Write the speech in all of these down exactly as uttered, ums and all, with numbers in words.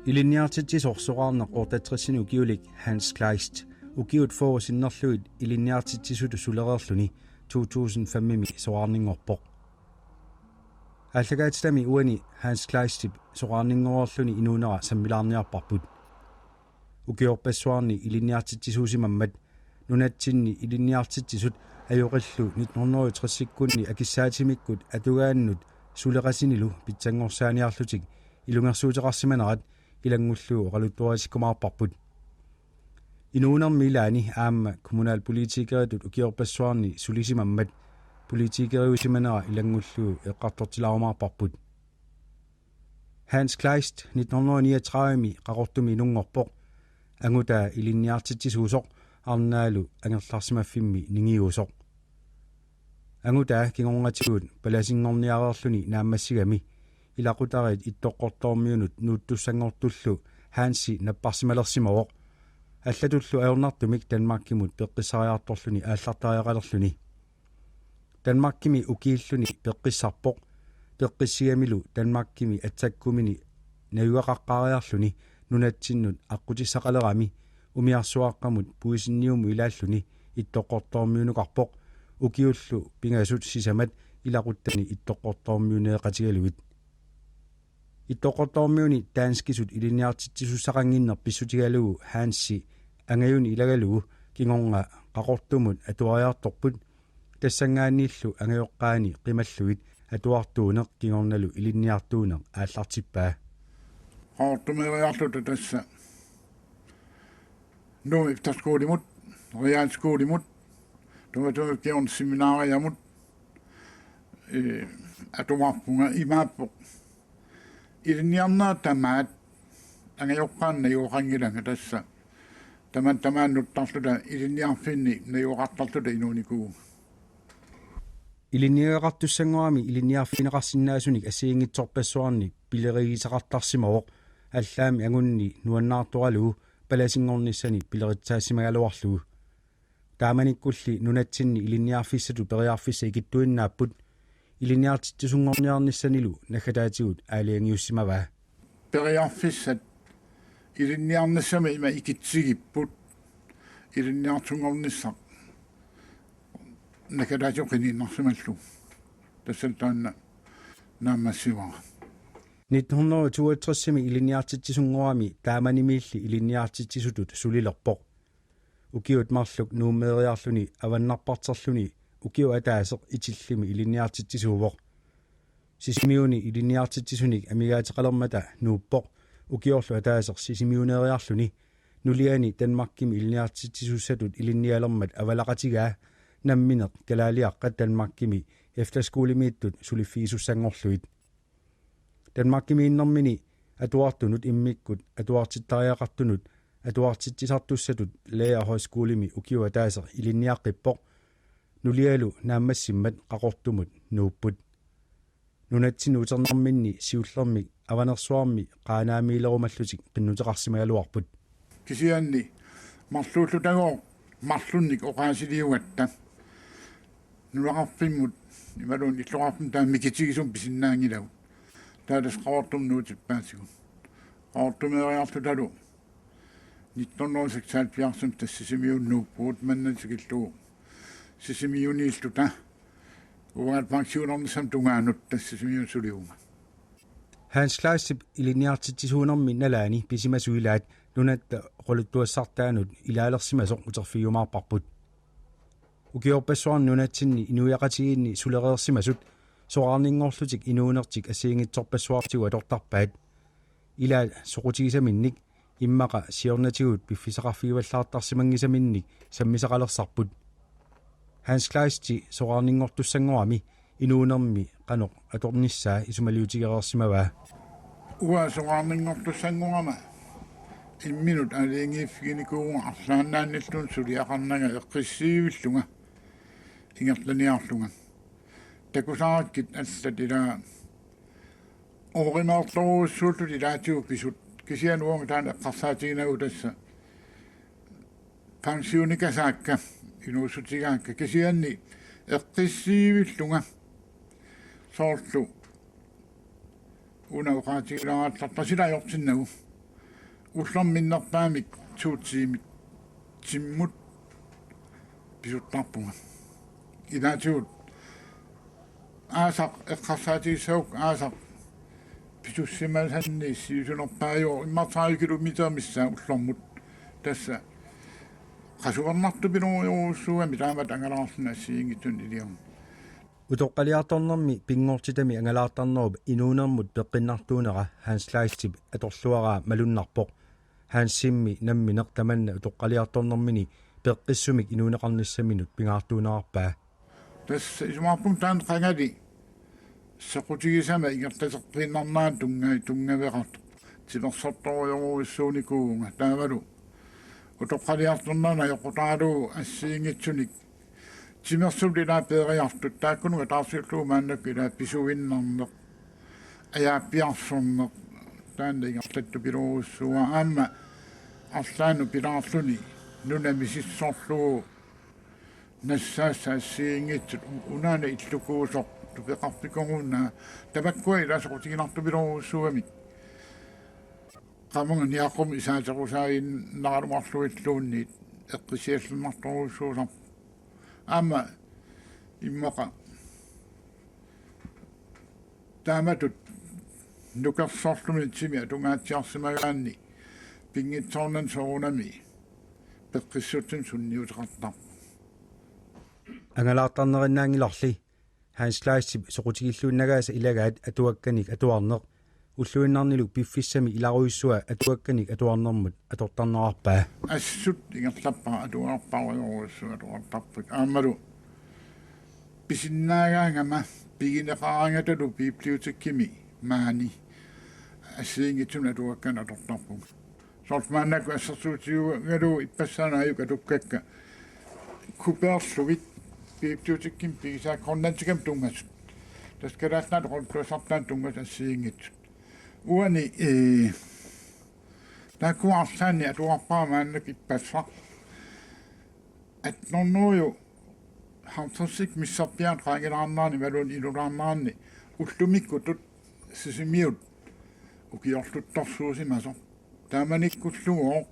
Ilinniartitsisoq soraarneq otteogtres ukiulik Hans Kleist ukiut fyrre sinnerlugit ilinniartitsisutut sulereerluni to tusind fem-imi soraarninngorpoq. Aallakaatitami uani Hans Kleistip soraarninngoreerluni inuunera sammilaarniarparput. Ukiorpassuarni ilinniartitsisuusimammat nunatsinni ilinniartitsisut ajoqillu nitten hundrede og tres-ikkunni akissaatimikkut atugaannut suleqatinilu pitsanngorsaaniarlutik ilungersuuteqarsimanerat ilanngullugu oqaluttuarissikkumaarparput. Inuunermi ilaani aamma kommunalpolitikeritut ukiorpassuarni sulisimammat politikeriusimanera ilanngullugu eqqartortilaarumaarparput. Hans Kleist nitten hundrede niogtredive-mi Qaqortumi inunngorpoq. Angutaa ilinniartitsisuusoq arnaalu angerlarsimaffimmi ningiuusoq. Angutaa kingornatigut palasinngorniareerluni naammassigami ilaqutariit Ittoqqortoormiunut nuuttussanngortullu Hansi napparsimalersimavoq. Allatullu ajornartumik Danmarkimut peqqissariartorluni aallartariaqalerluni. Danmarkimi ukiilluni peqqissarpoq. Peqqissigamilu Danmarkimi atsakkumini najugaqaqqaariarluni nunatsinnut aqqutissaqalerami umiarsuaqqamut puisinniumut ilaalluni Ittoqqortoormiunukarpoq ukiullu pingasut sisamat ilaquttani Ittoqqortoormiuneeqatigalugit. Ittoqqortoormiuni danskisut ilinniartitsisussaqannginneq pissutigalugu Hansi angajuni ilagalugu kingorna Qaqortumut atuariartorput tassanngaanniillu angajoqqaani qimallugit atuartuuneq kingornalu ilinniartuuneq aallartippaa. Qaqortumeeriarluta tassa Nuummi efterskolimut, realskolimut, tamatuma kingorna seminariamut, eh, atuarpunga imaappoq. Ilinniarnera tamaat angajoqqaanut najugaqanngilanga tassa. Taman tamaannuttarluta ilinniarfinni najugaqartarluta inuunikuuvunga. Ilinniagaqartussanngorami ilinniarfigineqarsinnaasunik assigiinngitsorpassuarni pilerigisaqartarsimavoq allaammi angunni nuannaartoralugu palasinngornissani pileritsaasimagaluarlugu. Taamanikkulli nunatsinni ilinniarfissatut periarfissat ikittuinnaapput ilinniartitsisunngorniarnissanilu naggataatigut aalajangiussimavaa. Periarfissat ilinniarnissamut ima ikitsigipput ilinniartunngornissaq naggataatigut qiniinnarsimallugu. Tassa taanna naammassivara. Nitten hundrede og toogtres-imi ilinniartitsisunngorami taamanimiilli ilinniartitsisutut sulilerpoq. Ukiut marluk Nuummeeriarluni avannarparterluni ukioq ataaseq Itillimi ilinniartitsisuuvoq. Sisimiuni ilinniartitsisunik amigaateqalermata nuuppoq ukiorlu ataaseq Sisimiuneeriarluni nuliani Danmarkimi ilinniartitsisussatut ilinnialermat avalaqatigaa nammineq kalaaliaqqat Danmarkimi efterskolimiittut suliffigisussanngorlugit. Danmarkimiinnermini atuartunut immikkut atuartittariaqartunut atuartitsisartussatut Lærerhøjskolimi ukioq ataaseq ilinniaqqippoq. Nulialu naammassimmat Qaqortumut nuupput. Nunatsinnut uternerminni siullermik Avanersuarmi Qaanaamiilerumallutik qinnuteqarsimagaluarput. Kisianni marluullutagooq marlunnik oqaasiliugatta nunaqarfimmut imaluunniit illoqarfimmut taama mikitigisumik pisinnaanngilagut. Taava tassa Qaqortumut nuutippaatigut. Qaqortumeeriarlutalu nitten hundrede og seksoghalvfjerds tassa Sisimiunut nuuppugut manna tikillugu Sisimiuniilluta uangalu pensionernissamut tungaanut tassa Sisimiunut sulivunga. Hans Kleistip ilinniartitsisuunermi nalaani pisimasut ilaat nunatta oqaluttuassartaanut ilaalersimasoq uterfigiumaarparput. Ukiorpassuarni nunatsinni inuiaqatigiinni sulereersimasut soraarninngorlutik inuunertik assigiinngitsorpassuartigut atortarpaat. Ilaat soqutigisaminnik immaqa siornatigut piffissaqarfigivallaartarsimanngisaminnik sammisaqalersarput. Hans Kleisti soraarninngortussanngorami inuunermi qanoq atornissaa isumaliutigereersimavaa. Uanga soraarninngortussanngorama imminut aalajangiiffiginikuuvunga arlaannaannilluunniit suliaqarnanga eqqissiivillunga ingerlaniarlunga. Takusarakkit allat ilaa oorimeertorujussuullutik ilaatigut pisut kisianni uanga taanna eqqarsaatiginagu tassa pensionikasaakka inuussutigaakka kisianni eqqissiivillunga soorlu una oqaatigilaarallarpara sila ajortinnagu. Ullormi minnerpaamik to tiimit timmut pisuttarpunga. Ilaatigut aasaq eqqarsaatigissagukku aasaq pisussimasanni siusinerpaajuvoq immaqa tredive kilometer missaa ullormut. Tassa qasugarnartupilorujussuugami taamatut angalaarluni assigiinngitsunik iliorneq. Utoqqaliartornermi pinngortitami angalaartarnerup inuunermut peqqinnartuunera Hans Kleistip atorluaraa malunnarpoq. Hansimmi nammineq tamanna utoqqaliartornermini peqqissumik inuuneqarnissaminut pingaartuunerarpaa. Tassa isumaqarpunga taanna qangali soqutigisama ingerlateqqiinnarnera tunnga-, tunngaveqartoq. Timersortorujorujussuunikuuvunga taavalu utoqqaliartornermi ajoqutaalu assigiinngitsunik timersortut ilaa peeriartut taakkununnga taarsiullugu maannakkut ilaa pisuinnarneq, ajaappiarsorneq, taanna ingerlattupilorujussuuara aamma arlaannut pilaarluni nuna misissorlugu nassaassaq assigiinngitsut u-, unaana illukuusoq tupeqarfikuunnaa tamakkua ilaa soqutiginartupilorujussuugamik. Qamunga niaqqumik isaaterusaaginnaraluarlugilluunniit eqqissiallannartorujussuusarpoq. Aamma immaqa taamatut nukersorluni timi atungaatsiarsimagaanni pinngitsoornani soorunami peqqissutsinnut sunniuteqartarpoq. Angalaartarnerinnaanngilarli Hans Kleistip soqutigilluinnagaasa ilagaat atuakkanik atuarneq ulluinnarnilu piffissami ilarujussuaq atuakkanik atuarnermut atortarnerarpaa. Assut ingerlappara atuarpara atuarujussuaq atuartarput aammalu pisinnaagaangama pigineqaraangatalu bibliotekimi maani assigiinngitsunik atuakkanik atortarpunga. Soorlu maannakkut assersuutigalugu ippassaana aajuku atukkakka kupeerlugit bibliotekimi pigisaat Grønlandsimi tunngasut. Tassa Kalaallit Nunaat oqaluttuassartaani tunngasut assigiinngitsut. Uani, ee, taakkua arlaanni atuarpara maannakkut ippassaq. Attenhundrede halvtredsit missarpiaanni qaangilaarnerani imaluunniit ilulaarnerani ullumikkutut Sisimiut ukiorluttorsuusimasoq. Taamanikkullugu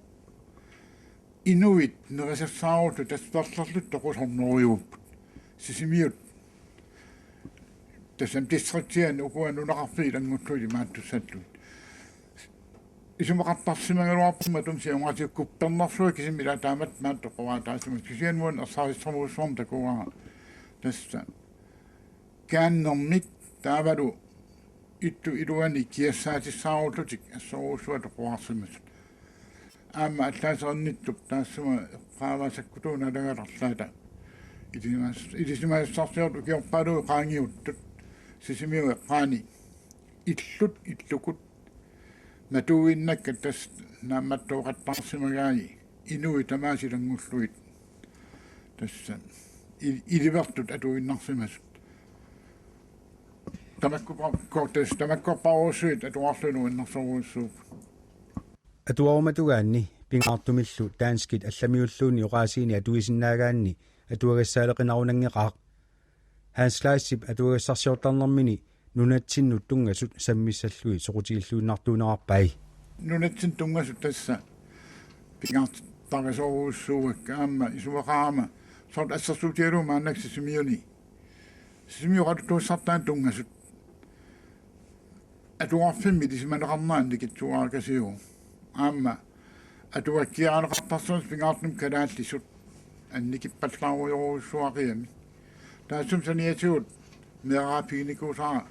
inuit nerisassaarullu tassa perlerlutik toqusornerujuupput. Sisimiut tassami distriktiani ukua nunaqarfiit ilanngullugit imaattussallugit. Isumaqartarsimagaluarput matuma siornatigut kuppernersuaq kisimik ilaa taamatut maani toqoraataasimasut kisianni uani ersarissorujussuarmik takuara tassa kaannermik taavalu ittut iluanni kiassaatissaaruullutik assorujussuaq toqoraarsimasut. Aamma allaaserinnittup taassuma eqqaavaa sakkutuut naalagaatit arlaata ilisimas-, ilisimasassarsiortut ukiorpaaluit qaangiuttut Sisimiut eqqaani illut illukut matuinnakkat tassa naammattooqattaarsimagaat inuit tamaasa ilanngullugit tassa il-, ilivertut atuinnarsimasut. Tamakku pa-, ko-, tassa tamakkorpassuit atuarlugit nuannersorujussuupput. Atuarumatugaanni pingaartumillu danskit allamiulluunniit oqaasiinik atuisinnaagaanni atuagassaaleqinarunanngeqaaq. Hans Kleistip atuagassarsiortarnermini nunatsinnut tunngasut sammissallugit soqutigilluinnartuunerarpai. Nunatsinnut tunngasut tassa pingaartitarisorujussuuakka aamma isumaqarama soorlu assersuutigalugu maannakkut Sisimiuni. Sisimiut oqaluttuassartaani tunngasut atuarfimmi ilisimaneqarnera annikitsuarakasiuvoq. Aamma atuakkiarineqartarsimasut pingaartumik kalaallisut annikippallaarujorujussuaqigamik. Taassuma saniatigut meeraapiginikuusara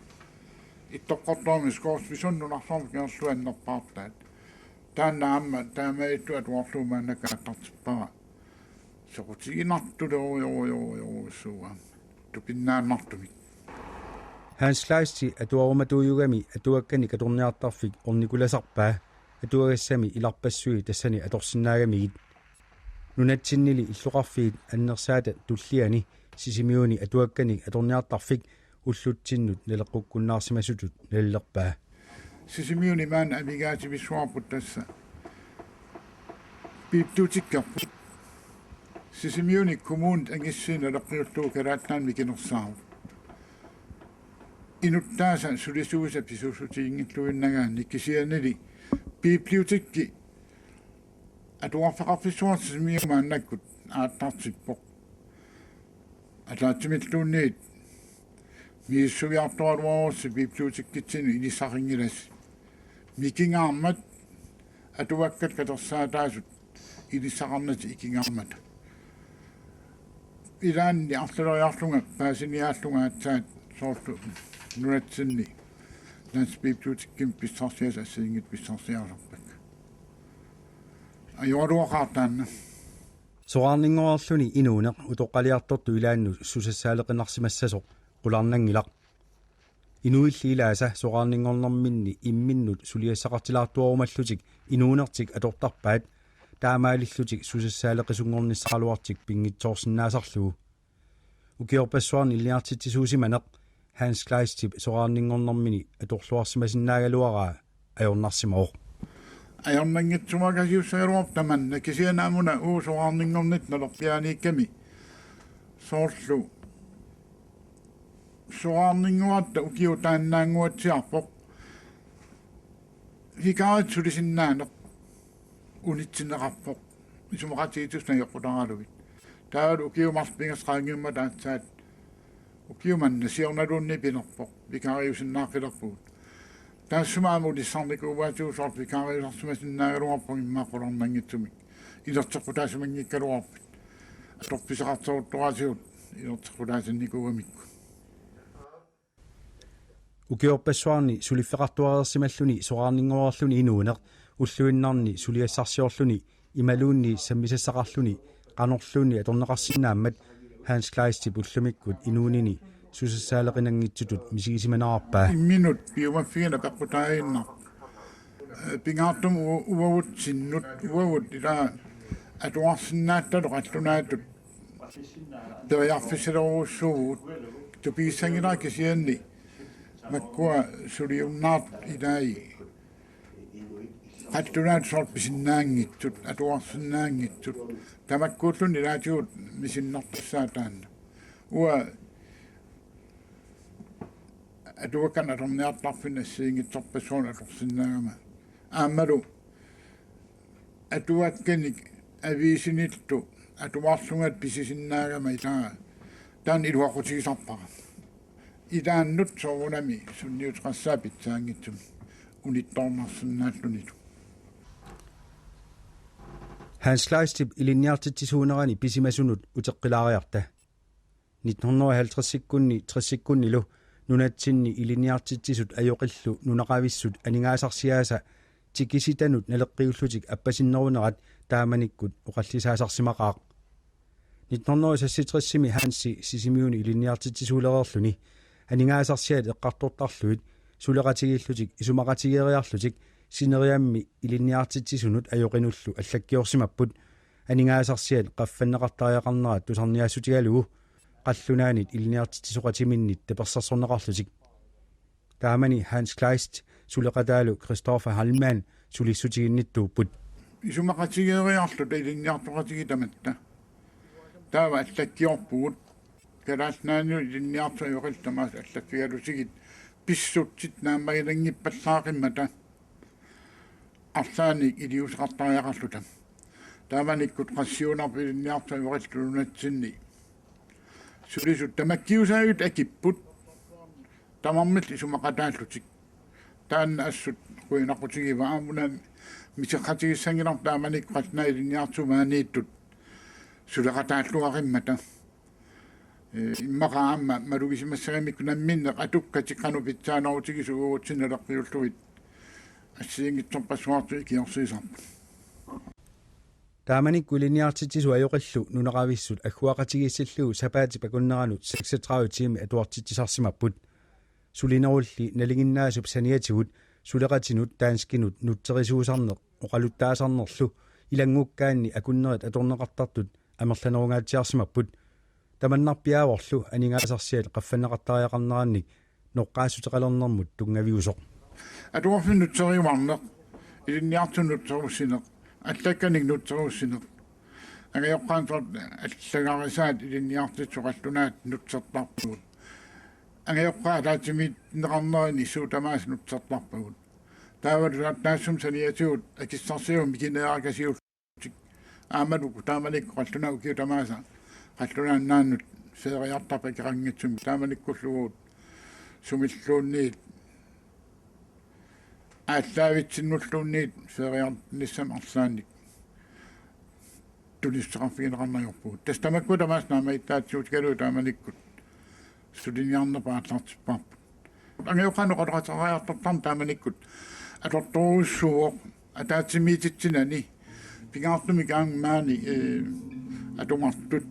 Ittoqqortoormiut Scoresby Sund nunarsuarmut ingerlallugu annerpaartaat. Taanna aamma taamaattut atuarlugu maannakkut aallartippara. Soqutiginartulorujorujorujorujussuuvoq aamma tupinnaannartumik. Hans Kleisti atuarumatuujugami atuakkanik atorniartarfik ornikulasarpaa atuagassami ilarpassui tassani atorsinnaagamigit. Nunatsinnili illoqarfiit annersaata tulliani Sisimiuni atuakkanik atorniartarfik ullutsinnut naleqqukkunnaarsimasutut nalilerpaa. Sisimiuni maani amigaativissuarput tassa bibliotekerput. Sisimiuni kommunit angusiinik naleqqiullugu Kalaallit Nunaanni mikinersaavoq. Inuttaasa sulisuisa pisuussutiginngilluinnagaanni kisiannili bibliotekki Atuarfeqarfissuartut Sisimiut maannakkut aallartippoq. Ataatsimilluunniit misissuiartoraluarussi bibliotekitsinnut ilissarinngilasi. Mikingaarmat atuakkat katersaataasut ilissaqarnatik ikingaarmata. Ilaanni arlaleriarlunga paasiniaallunga aatsaat soorlu nunatsinni Landsbibliotekimi pissarsiassat assigiinngitsut pissarsiarisarpakka. Ajoraluaqaaq taanna. Soraarninngorluni inuuneq utoqqaliartortut ilaannut susassaaleqinarsimassasoq qularnanngilaq. Inuilli ilaasa soraarninngornerminni imminnut suliassaqartilaartuarumallutik inuunertik atortarpaat, taamaalillutik susassaaleqisunngornissaraluartik pinngitsoorsinnaasarlugu. Ukiorpassuarni ilinniartitsisuusimaneq Hans Kleistip soraarninngornermini atorluarsimasinnaagaluaraa ajornarsimavoq. Ajornanngitsumagassiussagaluarpoq tamanna, kisianni aamma una uagut soraarninngornitta naleqqiaaniikkami. Soorlu soraarninngoratta ukiut taannaannguatsiarpoq. Vikaarit sulisinnaaneq unitsinneqarpoq. Isumaqatigiissut najoqqutaralugit. Taavalu ukiut marluk pingasut qaangiummata aatsaat ukiut manna siornaluunniit pilerpoq. Vikaariusinnaarfilerpugut. Taassuma aamma unissarnikuuaatigut soorlu vikaariusarsimasinnaagaluarpugut immaqa qularnanngitsumik. Ilerteqqutaasimanngikkaluarput. Atorfissaqarteruttoraatigut ilerteqqutaasinnikuugamikku. Ukiorpassuarni suliffeqartuareersimalluni soraarninngorluni inuuneq ulluinnarni suliassarsiorluni imaluunniit sammisassaqarluni qanorluunniit atorneqarsinnaammat Hans Kleistip ullumikkut inuunini susassaaleqinanngitsutut misigisimanerarpaa. Imminut piumaffigineq peqqutaaginnarpoq. Pingaartumik u-, uagutsinnut, uagut ilaa atuarsinnaattalu qallunaatut periarfissalerujussuuvugut, tupigissanngilara kisianni makkua suliunnaartut ilai qallunaatut soorlu pisinnaanngitsut, atuarsinnaanngitsut, tamakkuulluni ilaatigut misinnartussaat taanna. Uanga atuakkanik atorniartarfinni assigiinngitsorpassuarnik atorsinnaagama. Aammalu atuakkanik aviisinillu atuarlunga pisisinnaagama ilaa taanna iluaqutigisarpara. Ilaannut soorunami sunniuteqassaaq pitsaanngitsumik unittoornarsinnaallunilu. Hans Kleistip ilinniartitsisuunerani pisimasunut uteqqilaariarta. Nitten hundrede og halvtredsikkunni tressikkunnilu nunatsinni ilinniartitsisut ajoqillu nunaqavissut aningaasarsiaasa tikisitanut naleqqiullutik appasinnerunerat taamanikkut oqallisaasarsimaqaaq. Nitten hundrede og seksogtresimi Hansi Sisimiuni ilinniartitsisuulereerluni aningaasarsiat eqqartortarlugit suleqatigiillutik isumaqatigeeriarlutik sineriammi ilinniartitsisunut ajoqinullu allakkiorsimapput aningaasarsiat qaffanneqartariaqarnerat tusarniaassutigalugu qallunaanit ilinniartitsisoqatiminnit tapersersorneqarlutik. Taamani Hans Kleist suleqataalu Christopher Heilmann sulissutiginnittuupput. Isumaqatigeeriarluta ilinniartoqatigiit tamatta. Taava allakkiorpugut. Kalaallit Nunaannut ilinniartut ajoqillu tamaasa allaffigalusigit pissutsit naammaginanngippallaaqqimmata arlaannik iliuuseqartariaqarluta. Taamanikkut qassiunarpoq ilinniartut ajoqillu nunatsinni sulisut tamakkiusaagit akipput tamarmik isumaqataallutik. Taanna assut qujanaqutigiva aamma una misileqatigiissanngilarput taamanikkut qallunaat ilinniartut maaniittut suleqataalluaqqimmata. Ee, immaqa aamma malugisimassagamikku namminneq atukkatik qanoq pitsaanerutigisut uagutsinnut naleqqiullugit assigiinngitsorpassuartut ikiorsiisarput. Taamanikkut ilinniartitsisut ajoqillu nunaqavissut agguaqatigiissillugu sapaatip akunneranut seksogtredive tiimit atuartitsisarsimapput. Sulinerulli nalinginnaasup saniatigut suleqatinut danskinut nutserisuusarneq oqaluttaasarnerlu ilanngukkaanni akunnerit atorneqartartut amerlanerungaatsiarsimapput. Tamannarpiaavorlu aningaasarsiat qaffanneqartariaqarnerannik noqqaassuteqalernermut tunngaviusoq. Atuarfinnut nutseriuarneq, ilinniartunut nutserussineq, allakkanik nutserussineq. Angajoqqaanut allagarisaat ilinniartitsisut qallunaat nutsertarpagut. Angajoqqaat ataatsimiinneqarnerini suut tamaasa nutsertarpagut. Taavalu taassuma saniatigut akissarsiagut mikineerakasiullutik Aammalu taamanikkut qallunaat ukiut tamaasa qallunaannaannut feeriartarpakkeqanngitsumik taamanikkulluunniit sumilluunniit aallaavitsinnulluunniit feeriarnissamik arlaannik tunissuteqarfigineqarneq ajorpugut. Tassa tamakkua tamaasa naammagittaassutigalugu taamanikkut suliniarnerput aallartipparput. Angajoqqaanut oqaloqateqariartortarneq taamanikkut atortorujussuuvoq ataatsimiititsinani pingaartumik aamma maani, eh, atugartut,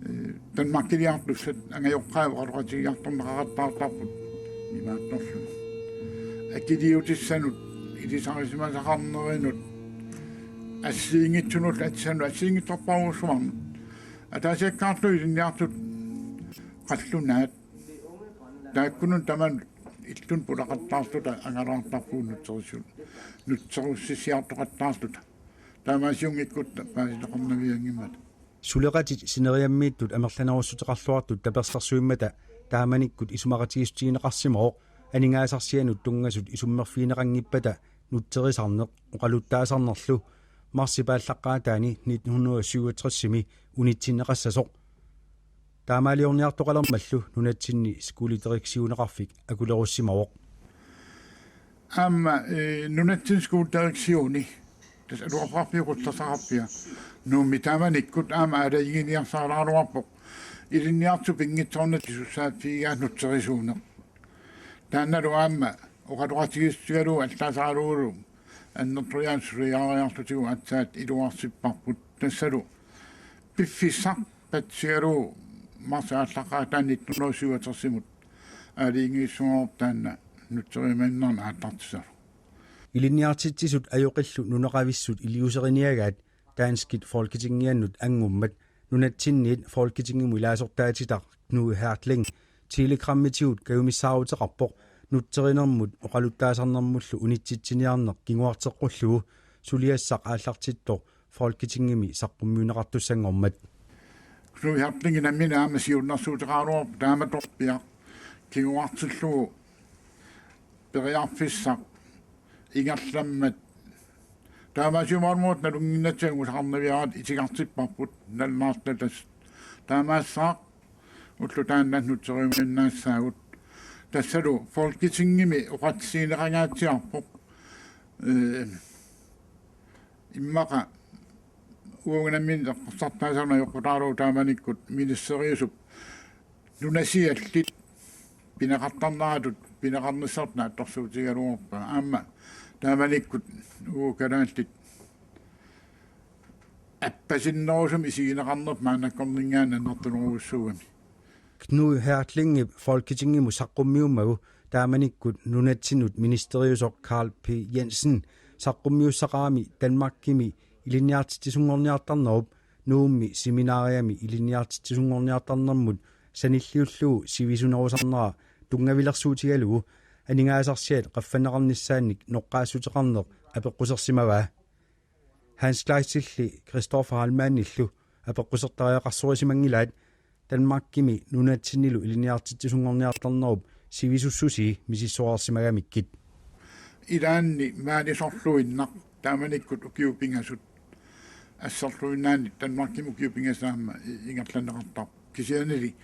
eh, Danmarkiliartussat angajoqqaat oqaloqatigiartorneqaqattaartarput imaattorluni. Akiliutissanut, ilisarisimasaqarnerinut, assigiinngitsunullu atisannut, assigiinngitsorpassuarnut. Ataasiakkaartut ilinniartut qallunaat taakkunannga tamanut illunik pulaqattaarluta angalaartarpugut nutserusu-, nutserussissiartoqattaarluta. Taamaasiunngikkutta paasitaqarnavianngimmata. Suleqatit sineriammiittut amerlanerussuteqarluartut tapersersuimmata taamanikkut isumaqatigiissutigineqarsimavoq aningaasarsianut tunngasut isummerfigineqanngippata nutserisarneq oqaluttaasarnerlu marsip aallaqqaataani nitten hundrede og syvogtresimi unitsinneqassasoq. Taamaaliorniartoqalermallu nunatsinni skoledirektioneqarfik akulerussimavoq. Aamma, eh, nunatsinni skoledirektioni, tassa atuarfeqarfia qullersaqarfia, Nuummi taamanikkut aamma aalajanginiarsaraluarpoq ilinniartut pinngitsoornatik pisussaaffigigaat nutserisuuneq. Taannalu aamma oqaloqatigiissutigalugu allaasaralugulu annertuliaanut suliariarlutigu aatsaat iluarsipparput tassalu piffissaq patsigalugu marsip aallaqqaataani nitten hundrede og syvogtresimut aalajangiissuuvoq taanna nutseriuminnerni aallartissasoq. Ilinniartitsisut ajoqillu nunaqavissut iliuuseriniagaat danskit Folketingiannut anngummat nunatsinniit Folketingimut ilaasortaatitaq Knud Hertling telegrammitigut kajumissaaruteqarpoq nutserinermut oqaluttaasarnermullu unitsitsiniarneq kinguarteqqullugu suliassaq aallartittoq Folketingimi saqqummiunneqartussanngormat. Knud Hertling nammineq aamma siunnersuuteqaraluarpoq taamatorpiaq kinguartillugu periarfissaq ingerlammat. Taamaasiumaarmat nalunnginnatsigu angusaqarnaviaraat itigartipparput nalunaartut tassa. Taamaassaaq ulloq taanna nutseriuminnaassaagut. Tassalu Folketingimi oqaatigineqangaatsiarpoq. Eh, immaqa uagut nammineq eqqarsartaasagut ajoqutaalu taamanikkut ministeriusup nunasiallit pineqartarneratut pineqarnissartik naatsorsuutigigaluarpaa. Aamma taamanikkut uagut kalaallit appasinnerusumik isigineqarnerput maannakkorninngaanniit annertunerujussuugami. Knud Hertlingip Folketingimut saqqummiummagu taamanikkut nunatsinnut ministeriusoq Karl P. Jensen saqqummiussaqarami Danmarkimi ilinniartitsisunngorniartarnerup Nuummi seminariami ilinniartitsisunngorniartarnermut sanilliullugu sivisunerusarnera tunngavilersuutigalugu aningaasarsiat qaffanneqarnissaannik noqqaassuteqarneq apeqqusersimavaa. Hans Kleistilli Christoffer Heilmannillu apeqqusertariaqarsorissimanngilaat Danmarkimi nunatsinnilu ilinniartitsisunngorniartarnerup sivisussusii misissoreersimagamikkit. Ilaanni maani sorluinnaq taamanikkut ukiut pingasut assorluinnaanni Danmarkimi ukiut pingasut aamma i-, ingerlanneqartarpoq. Kisiannili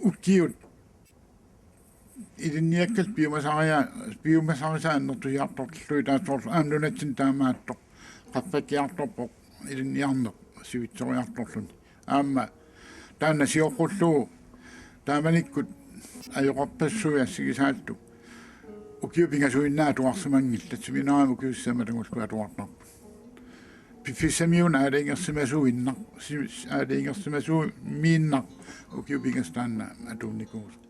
ukiut ilinniakkat piumasaria-, piumasarisaat annertusiartorlugit taassuorlu aamma nunatsinni taamaattoq qaffakkiartorpoq ilinniarneq sivitsoriartorluni. Aamma taanna sioqqullugu taamanikkut ajoqerpassuit assigisaallutik ukiut pingasuinnaat atuarsimanngillat, seminariami ukiut sisamat angulluit atuartarput. Piffissamiuna aalajangersimasuinnaq, si-, aalajangersimasuumiinnaq ukiut pingasut taanna atuunnikuusoq.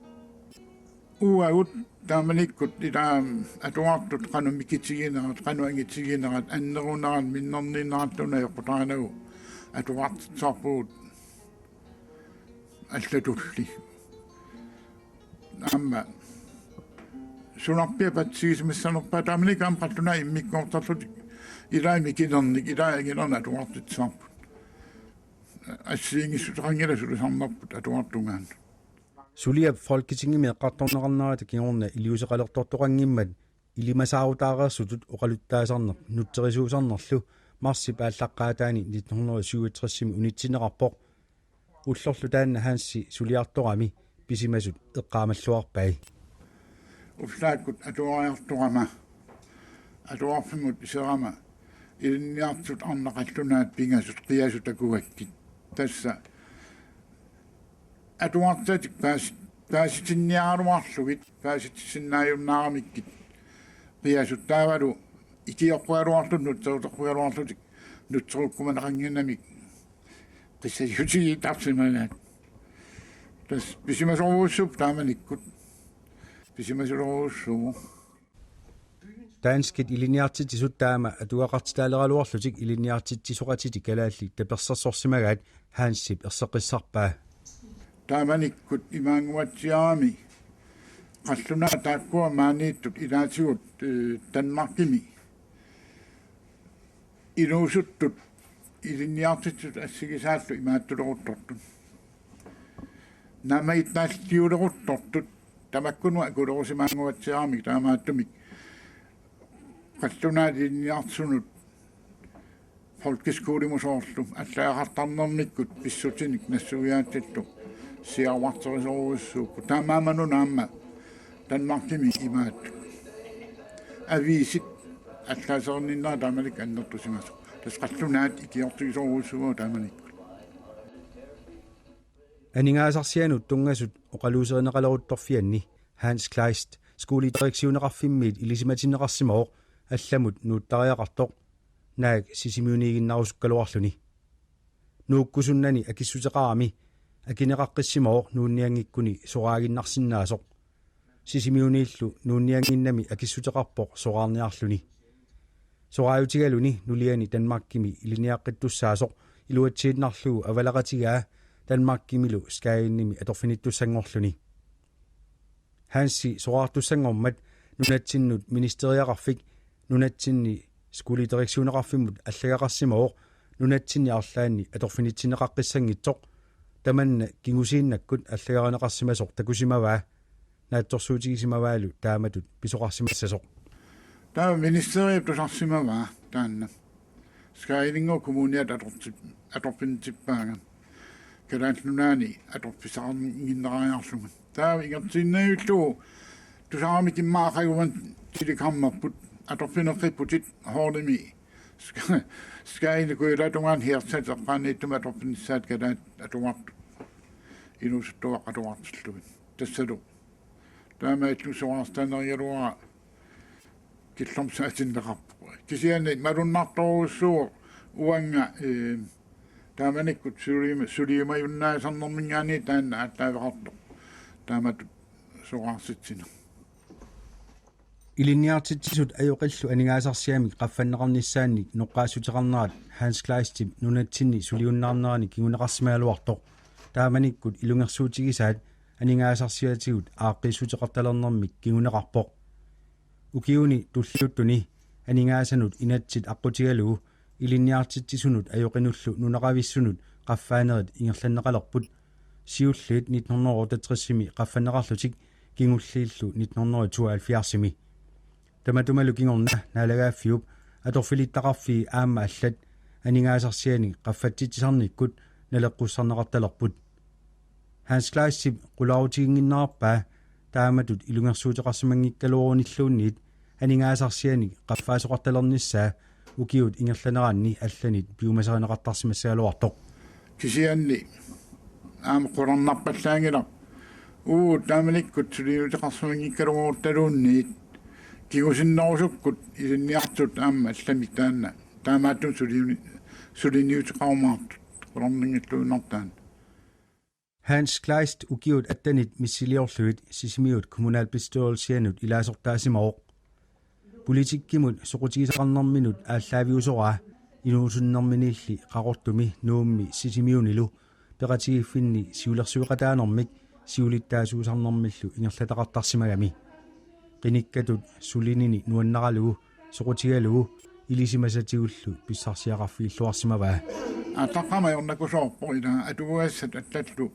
Uagut taamanikkut ilaa atuartut qanoq mikitiginerat, qanoq angitiginerat, annerunerat, minnerniinnerat una ajoqutaanagu atuartitsisarpugut allatulli. Aamma sunarpiaq patsisigisimaffiginerpaat taamanikkut aamma qallunaat immikkoortarlutik ilaa mikinernik, ilaa anginernik atuartitsisarput. Assigiinngissuteqanngilaq sulisarnerput atuartungaannut. Suliap Folketingimi eqqartorneqarnerata kingorna iliuuseqalertortoqanngimmat ilimasaarutaareersutut oqaluttaasarneq nutserisuusarnerlu Marsip aallaqqaataani nitten hundrede syvogtresimi unitsinneqarpoq. Ullorlu taanna Hansi suliartorami pisimasut eqqaamalluarpai. Ullaakkut atuariartorama, atuarfimmut iserama, ilinniartut arnat qallunaat pingasut qiasut takugakkit. Tassa atuartatik paas-, paasitinniaraluarlugit, paasitissinnaajunnaaramikkit qiasut taavalu ikioqqugaluarlutik, nutserutoqqugaluarlutik, nutserukkumaneqannginnamik qissajutigiittarsimagaat. Tassa pisimasorujussuupput taamanikkut. Pisimasorujussuuvoq. Danskit ilinniartitsisut taama atugaqartitaaleraluarlutik ilinniartitsisoqatitik kalaallit tapersersorsimagaat Hansip erseqqissarpaa. Taamanikkut imaannguatsiarami qallunaat taakkua maaniittut ilaatigut, eh, Danmarkimi inuusuttut ilinniartitsisut assigisaallu imaattuleruttortut. Naammagittaalliuleruttortut tamakkununnga akulerusimaannguatsiaramik taamaattumik qallunaat ilinniartitsisunut folkeskolimut soorlu allagaqartarnermikkut pissutinik nassuiaatsillu siaruarterisorujussuupput. Taamaammat una aamma Danmarkimi imaattut aviisit allaaserinninnerat taamanikkut annertusimasoq. Tassa qallunaat ikiortigisorujussuuagut taamanikkut. Aningaasarsianut tunngasut oqaluuserineqaleruttorfianni Hans Kleist skoledirektioneqarfimmiit ilisimatinneqarsimavoq allamut nuuttariaqartoq, naak Sisimiuniiginnarusukkaluarluni. Nuukkusunnani akissuteqarami akineqaqqissimavoq nuunnianngikkuni soraaginnarsinnaasoq. Sisimiuniillu nuunniannginnami akissuteqarpoq soraarniarluni. Soraajutigaluni nuliani Danmarkimi ilinniaqqittussaasoq iluatsiinnarlugu avalaqatigaa Danmarkimilu Skagenimi atorfinittussanngorluni. Hansi soraartussanngormat nunatsinnut ministeriaqarfik nunatsinni skoledirektioneqarfimmut allagaqarsimavoq nunatsinni arlaanni atorfinitsinneqaqqissanngitsoq, tamanna kingusiinnakkut allagarineqarsimasoq takusimavaa, naatsorsuutigisimavaalu taamatut pisoqarsimassasoq. Taava ministeriap tusarsimavaa taanna Skageninngooq kommuniata atortip-, atorfinitsippaanga Kalaallit Nunaanni atorfissaqarnerariarlunga. Taava ingerlaannarlugu tusarami immaqa aqaguani telegrammerput: Atorfineqqipputit holdimi Ska-, Skagenip kujataatungaani headsetit eqqaaniittumik atorfinissaat kalaallit atuartut inuusuttuaq atuartillugit. Tassalu taamaalillugu soraarsitanerigaluara killormut saatinneqarpoq. Kisianni malunnartorujussuuvoq uanga, eh, taamanikkut suliuma-, suliumajunnaasarnerminngaanniit taanna aallaaveqartoq taamatut soraarsitsineq. Ilinniartitsisut ajoqillu aningaasarsiamik qaffanneqarnissaannik noqqaassuteqarnerat Hans Kleistip nunatsinni suliunnaarnerani kinguneqarsimagaluartoq. Taamanikkut ilungersuutigisaat aningaasarsiatigut aaqqiissuteqartalernermik kinguneqarpoq. Ukiuni tulliuttuni aningaasanut inatsit aqqutigalugu ilinniartitsisunut ajoqinullu nunaqavissunut qaffaanerit ingerlanneqalerput, siulliit nitten hundrede otteogtresimi qaffanneqarlutik kingulliillu nitten hundrede tooghalvfjerdsimi. Tamatumalu kingorna naalagaaffiup atorfilittaqarfii aamma allat aningaasarsianik qaffatsitsisarnikkut naleqqussarneqartalerput. Hans Kleistip qularuutiginnginnerarpaa taamatut ilungersuuteqarsimanngikkaluarunilluunniit aningaasarsianik qaffaasoqartalernissaa ukiut ingerlaneranni allanit piumasarineqartarsimassagaluartoq. Kisianni aamma qularnarpallaanngilaq. Uu, taamanikkut suliuteqarsimanngikkaluaruttaluunniit kingusinnerusukkut ilinniartut aamma allamik taanna taamaattumik suliuni-, suliniuteqarumaartut qularnanngilluinnartaat. Hans Kleist ukiut attenit missiliorlugit Sisimiut kommunalbestyrelsianut ilaasortaasimavoq. Politikkimut soqutigisaqarnerminut aallaaviusoraa inuusunnerminiilli Qaqortumi, Nuummi Sisimiunilu peqatigiiffinni siulersueqataanermik siulittaasuusarnermillu ingerlataqartarsimagami. Qinikkatut sulinini nuannaralugu soqutigalugu ilisimasatigullu pissarsiaqarfigilluarsimavaa. Aallaqqaammut ajornakusoorpoq ila atuagassat allallu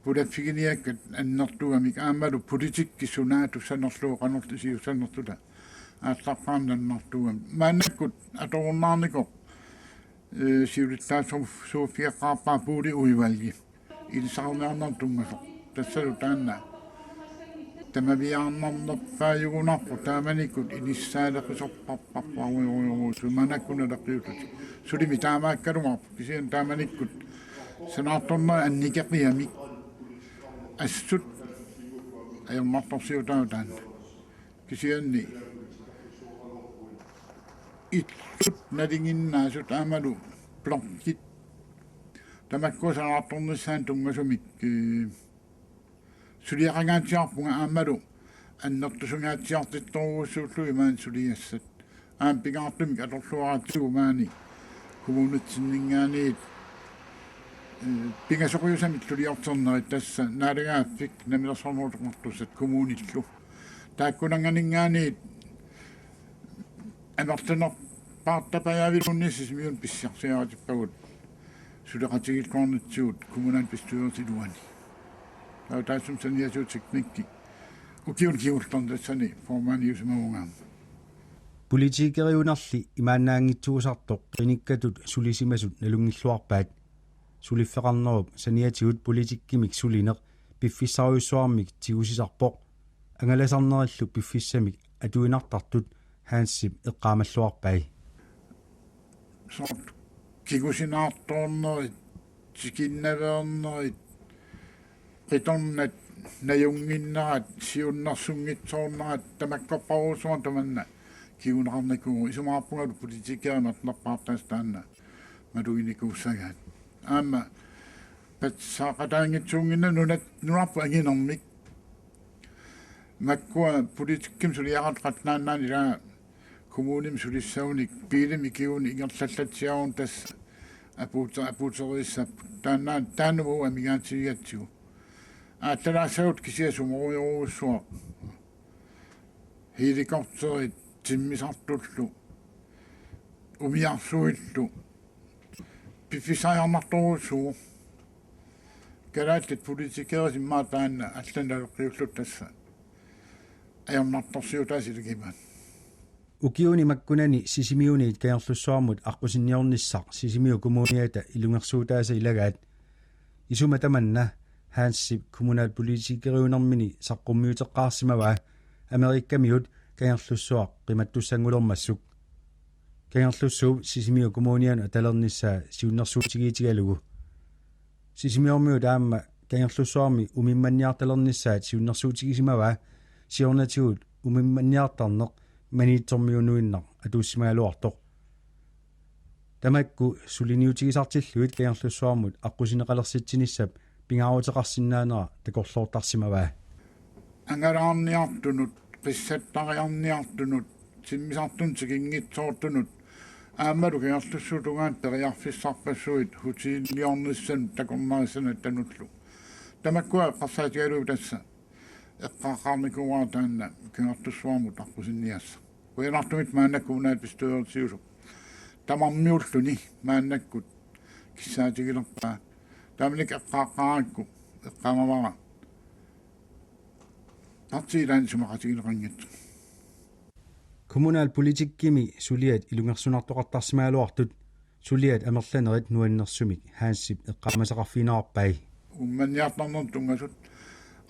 pulaffiginiakkat annertugamik aammalu politikki suna tussanerlugu qanorlu iliussanerluta aallaqqaammut annertugamik. Maannakkut atorunnaarnikoq Siulittaasuuffigeqqaarpaa Boligudvalgi ilissaqarniarnermut tunngasoq. Tassalu taanna tamaviaarnarnerpaajugunarpoq taamanikkut inissaaleqisorparparpaarujorujorujusu maannakkut naleqqiullutik. Sulimi taamaakkaluarpoq kisianni taamanikkut sanaartornerit annikiamik assut ajornartorsiutaavoq taanna. Kisianni illut nalinginnaasut aammalu blokkit tamakkua sanaartornissaannut tunngasumik suliaqangaatsiarpunga aammalu annertusungaatsiartittorujussuullugit maani suliassat. Aamma pingaartumik atorluaratsigu maani kommunitsinninngaanniit pingasoqiusamik tulliorternerit tassa naalagaaffik namminersornerup atortussat kommunillu. Taakkunannganinngaanniit amerlanerpaartapajaaviluunniit Sisimiuni pissarsisartippagut suleqatigiilluarnitsigut kommunalbestyrelsip iluani. Taava taassuma saniatigut teknikki ukiuni kingullerni tassani formandiusimavunga aamma. Politikeriunerli imaannaanngitsuusartoq qinikkatut sulisimasut nalunngilluarpaat. Suliffeqarnerup saniatigut politikkimik sulineq piffissarujussuarmik tigusisarpoq. Angalasarnerillu piffissamik atuinnartartut Hansip eqqaamalluarpai. Soorlu kingusinaartoornerit, tikinnaveernerit, qitornat najunnginnerat, siunnersunngitsoornerat tamakkorparujussuarmik tamanna kinguneqarnikuuvoq, isumaqarpungalu politikerit amerlanerpaartaasa taanna maluginikuussagaat. Aamma patsisaaqataanngitsuunnginnami nunat-, nunarput anginermik. Makkua politikkimik suliaqartut qatnaannaani ilaa kommunimi sulissagunik biilimik ikigunik ingerlallatsiarunik tassa apuute-, apuuteriissapput. Taanna, taanna uagut amigaatigigatsigu. Aallallaassagut kisiat sumorujorujussuaq. Helikopterit timmisartullu, umiarsuillu, piffissariarnartorujussuuvoq. Kalaallit politikerit immaqa taanna allanut naleqqiullutik tassa ajornartorsiutaasa iligimaat. Ukiuni makkunani Sisimiuniit Kangerlussuarmut aqqusinniornissaq Sisimiut Kommuniata ilungersuutaasa ilagaat. Isuma tamanna Hansip kommunalpolitikeriunermini saqqummiuteqqaarsimavaa Amerikamiut Kangerlussuaq qimattussanngulermassuk. Kangerlussuup Sisimiut Kommunianut atalernissaa siunnersuutigiitigalugu. Sisimiormiut aamma Kangerlussuarmi umimmanniartalernissaat siunnersuutigisimavaa, siornatigut umimmanniartarneq Maniitsormiunuinnaq atuussimagaluartoq. Tamakku suliniutigisartillugit Kangerlussuarmut aqqusineqalersitsinissap pingaaruteqarsinnaanera takorloortarsimavaa. Angalaarniartunut, qissattariarniartunut, timmisartunut tikinngitsoortunut, aammalu Kangerlussuup tungaanut periarfissarpassuit hoteliliornissanut takornarissanatanullu. Tamakkua eqqarsaatigalugit tassa eqqaaqqaarnikuuara taanna Kangerlussuarmut aqqusinniassaq. Qujanartumik maannakkut kommunalbestyrelsiusup tamarmiulluni maannakkut kissaatigilerpaa. Taamanikkut eqqaaqqaarakku eqqaamavara partiit ilaanni isumaqatigineqanngitsut. Kommunalpolitikkimi suliat ilungersunartoqartarsimagaluartut suliat amerlanerit nuannersumik Hansip eqqaamasaqarfigineqarpai. Umimmanniartarnermut tunngasut,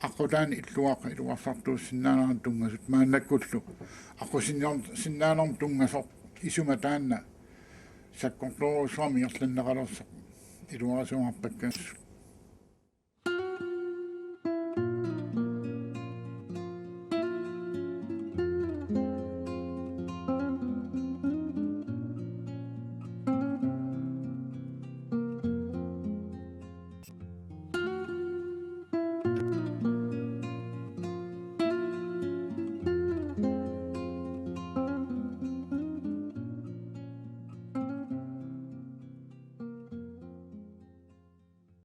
aqqutaani illuaqqat iluarsartuussinnaanerannut tunngasut, maannakkullu aqqusinniorsinnaanermut tunngasoq isuma taanna sakkortoorujussuarmik ingerlanneqalersoq iluarisuugarpakka assut.